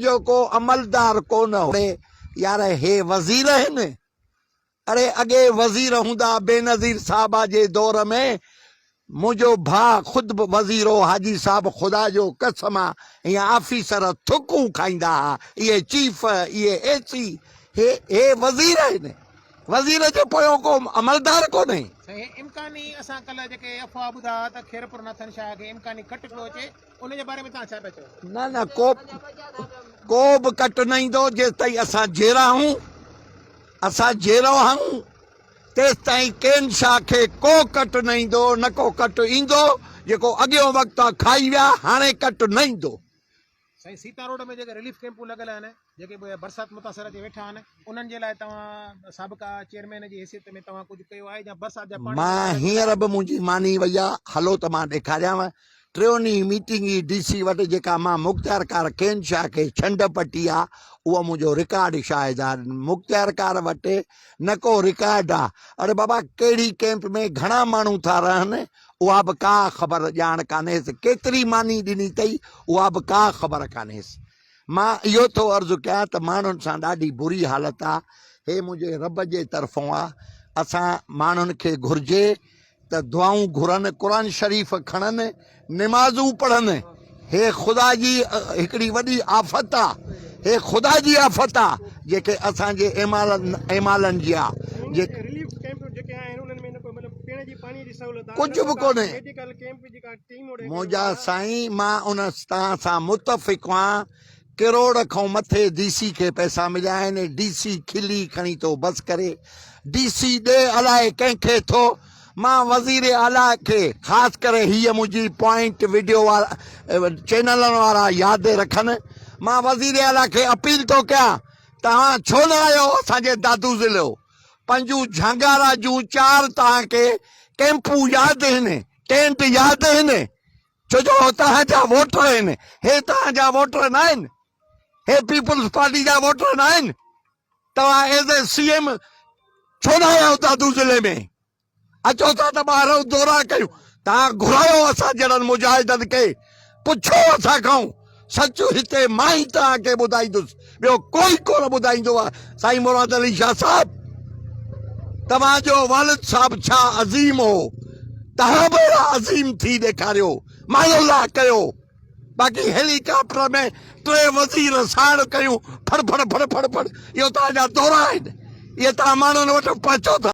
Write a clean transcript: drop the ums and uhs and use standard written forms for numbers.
جو ڪو عملدار ڪونه هو. اڙي يار هي وزير آهن؟ اڙي اڳي وزير هوندا بينظير صاحبه جي دور ۾ منهنجو ڀاء خود به وزير هو حاجي صاحب خدا جو قسم آ هيئن آفيسر ٿڪون کائيندا ها اهي چيف اهي اي سي هي هي وزير آهن وزير جي پويان ڪو عملدار ڪونهي. سائين هي امڪاني اسان ڪلهه جيڪي افواهه ٻڌا ها ته خيرپور ناٿن شاهه کي امڪاني ڪٽ پيو اچي ان جي باري ۾ توهان ڇا پيا چئو؟ نه نه ڪو ڪو به ڪٽ نه ايندو جيستائين اسان جيئرا آهيون اسان جيئرا آهيون تيستائين ڪين شاهه کي ڪو ڪٽ نه ايندو نه ڪو ڪٽ ايندو جيڪو اڳيون وقت آ کائي ويا هاڻي ڪٽ نه ايندو. سائين سيتا روڊ ۾ جيڪي رليف ڪيمپون لڳل آهن جيڪي به برسات متاثر اچي ويٺا آهن انهن جي لاء توهان سابقه چيئرمين جي حيثيت ۾ توهان ڪجهه ڪيو آهي يا برسات جا پاڻي مان هينئر به منهنجي ماني وئي آ هلو ته مان ڏيکاريانو ٽيون ڏينهن ميٽنگ ئي ڊي سي وٽ جيڪا مان مختيارڪار ڪين شاهه کي ڇنڊ پٽي آ اهو منهنجو رڪارڊ شاهد آ مختيارڪار وٽ نه ڪو رڪارڊ آ اڙي بابا ڪهڙي ڪيمپ ۾ گهڻا ماڻهو ٿا رهن اها به ڪا خبر ڄاڻ ڪانهيس، ڪيتري ماني ڏني اٿئي اها به ڪا خبر ڪانهيس. مان اهو ٿو عرض ڪيان ته ماڻهن سان ڏاڍي بري حالت آ، هي منهنجي رب جي طرفون آ، اسان ماڻهن کي گهرجي ته دعائون گهرن، قرآن شريف کڻن، نمازون پڙهن، هي خدا جي هڪڙي وڏي آفت آ، هي خدا جي آفت آ جيڪي اسان جي اعمالن جي آ، ڪجهه به ڪونهي. منهنجا سائين مان ان توهان سان متفق آهيان ڪروڙ کان مٿي ڊي سي کي پئسا مليا آهن ڊي سي کلي کڻي ٿو بس ڪري ڊي سي ڏي الائي ڪنهن کي ٿو مان وزير اعليٰ کي خاص ڪري هيء منهنجي پوائنٽ وڊيو وارا چينلن وارا ياد رکن مان وزير اعليٰ کي اپيل ٿو ڪيان توهان ڇو نه آيو اسان جي دادو ضلعو پنجون جهانگارا جون چار توهان کي ڪيمپون ياد هن ٽينٽ ياد هن ڇو جو هو توهان جا ووٽر هن هي توهان جا ووٽر نه آهن هي پيپلز پارٽي جا ووٽر نه آهن توهان ايز اي سي ايم ڇو نه آيا دادو ضلعي ۾ اچو ٿا ته ٻاهرئون دورا ڪيون توهان گهرايو اسان جهڙن مجاهدن کي پڇو اسان کان سچ هتي مان ئي توهان کي ٻڌائيندس ٻيو ڪوئي ڪونه ٻڌائيندو آهي سائين مراد علي شاهه صاحب توهان جو والد صاحب ڇا عظيم هو توهان به اهڙا عظيم ٿي ڏيکاريو مان الله ڪيو باقي هيلي ڪاپٽر ۾ ٽي وزير ساڻ ڪيون ڦڙ ڦڙ ڦڙ ڦڙ ڦڙ اهو توهان جا دورا آهن اهي توهان ماڻهن وٽ پهچو ٿا.